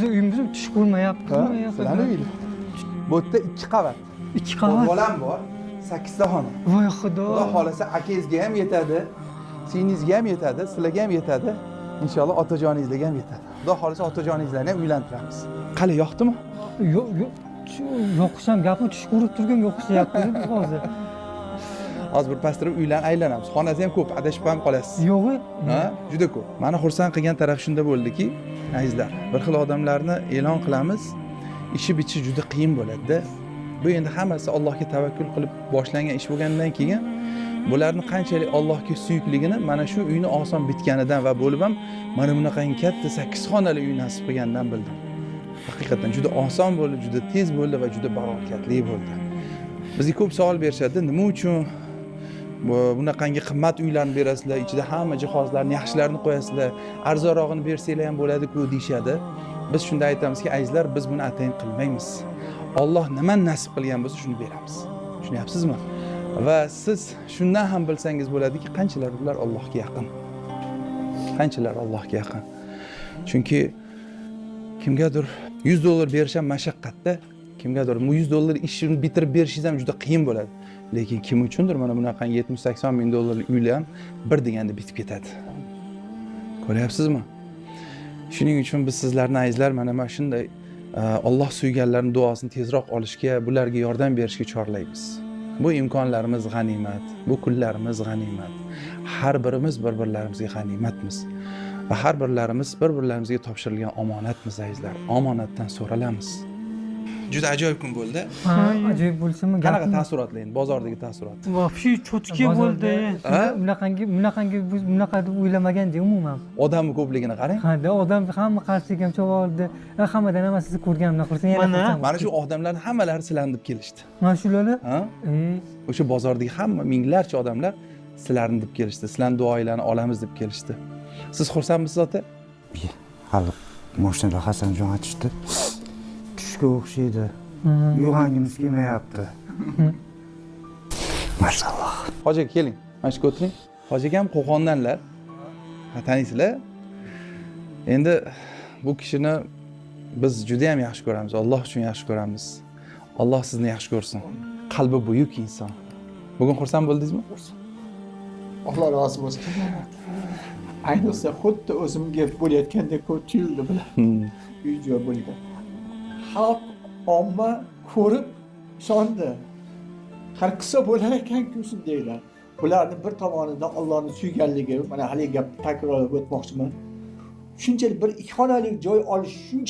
Uyimiz tush ko'rmayapti. Ha, sizlarni uyinglar. Bu yerda 2 qavat. 2 qavat. Bolam bor, 8 ta xona. Voy xudo. Xudo xohlasa akangizga ham yetadi, singlingizga ham yetadi, sizlarga ham yetadi. Inshaalloh otajoningizlarga ham yetadi. Xudo xohlasa otajoningizlarni ham uylantiramiz. Qalay, yoqdimi? Yo'q, yo'q. Yo'qsam gapni tush ko'rib turgan yo'qsayapti hozir. Hozir bir pastirib uylarni aylanamiz. Xonasi ham ko'p, adashib ham qolasiz. Yo'q. Ha, juda ko'p. Mani xursand qilgan taraf shunda bo'ldiki, azizlar, bir xil odamlarni e'lon qilamiz, ishi bitishi juda qiyin bo'ladi-da. Bu endi hammasi Allohga tavakkul qilib boshlangan ish bo'lgandan keyin bularni qanchalik Allohga suyukligini mana shu uyni oson bitganidan va bo'lib ham mana bunaqangi katta 8 xonali uy nasib qilganidan bildim. Haqiqatan juda oson bo'ldi, juda tez bo'ldi va juda barakatli bo'ldi. Bizga ko'p savol berishadi, nima uchun bunaqangi qimmat uylarni berasizlar, ichida hamma jihozlarni yaxshilarini qo'yasizlar, arzonrog'ini bersanglar ham bo'ladi-ku deyishadi. Biz shunda aytamizki, azizlar, biz buni atayin qilmaymiz. Alloh nimani nasib qilgan bo'lsa shuni beramiz. Tushunyapsizmi? Va siz shundan ham bilsangiz bo'ladiki, qanchalar ular Allohga yaqin. Qanchalar Allohga yaqin. Chunki kimgadir $100 berish ham mashaqqatda, kimgadir $100 ishini bitirib berishingiz ham juda qiyin bo'ladi. Lekin kim uchundir mana bunaqangi 70-80 ming dollarlik uylar ham bir deganda bitib ketadi. Ko'ryapsizmi? Shuning uchun biz sizlarni azizlar mana shunday Alloh suyganlarning duosini tezroq olishga, bularga yordam berishga chorlaymiz. Bu imkonlarimiz g'animat, bu kunlarimiz g'animat. Har birimiz bir-birlarimizga g'animatmiz. Va har birlarimiz bir-birlarimizga topshirilgan omonatmiz azizlar. Omonatdan so'ralamiz. Juda ajoyib kun bo'ldi. Ha, ajoyib bo'lsinmi? Qanaqa taassurotlar endi bozordagi taassurot? Вообще чётко bo'ldi. Ha? Bunaqangi biz bunaqa deb o'ylamagandik umuman. Odamning ko'pligini qarang. Ha, da odam hamma qarshiga ham chopib oldi. Hammadan ham sizni ko'rganimdan xursand, yana Mana. xursand. Mana shu odamlarning hammalari sizlarni deb kelishdi. Mana shularni? Ha? O'sha bozordagi hamma minglarcha odamlar sizlarni deb kelishdi. Sizlarning duoinglarni olamiz deb kelishdi. Siz xursandmisiz ota? Hali mashinada Hasanjon aytishdi. Tushga o'xshaydi. Uyg'ongimiz kelmayapti. Maşalloh. Hoji aka keling. Mana shu yerga o'tiring. Hoji akam Qo'qondanlar. Ha, taniysizlar? Endi bu kishini biz juda ham yaxshi ko'ramiz. Alloh uchun yaxshi ko'ramiz. Alloh sizni yaxshi ko'rsin. Qalbi buyuk inson. Bugun xursand bo'ldingizmi? Alloh rozi bo'lsin. Ayniqsa xuddi o'zimga bo'layotgandek tuyuldi bular. Uy joy bo'lgan. Xalq omma ko'rib ishondi. Har qissa bo'lar ekan-ku shundaylar. Bularni bir tomonidan Allohni suyganligi, mana haligi gapni takrorlab o'tmoqchiman. Shunchalik bir 2 xonali joy olish shuncha